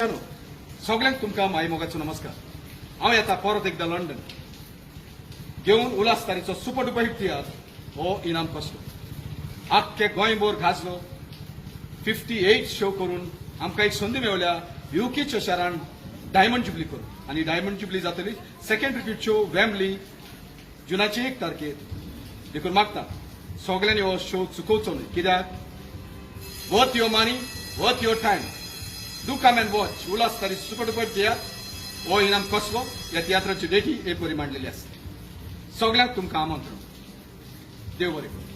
सगळ्यांक तुमकां मायमोगाचो नमस्कार. हांव येता परत एकदां लंडन घेवन उल्हास तारीचो सुपर डुपर हिट तियात्र हो इनाम कसलो. आख्खे गोंयभर गाजलो. 58 शो करून आमकां एक संदी मेवल्या युकेच्या शारान डायमंड जुबली करून आनी डायमंड जुबली जातली सेकंड रिपीट शो वेम्बली जुनाची 1 तारखेर. देखून मागता सगळ्यांनी हो शो चुकोवचो न्हय, कित्याक worth your money, worth your time. Do come and watch Ulhas Tari super duper तियात्र हो इनाम कसलो. ह्या तियात्राची डेटी हे परी मांडलेली आसा. सगळ्यांक तुमकां आमंत्रण. देव बरें करूं.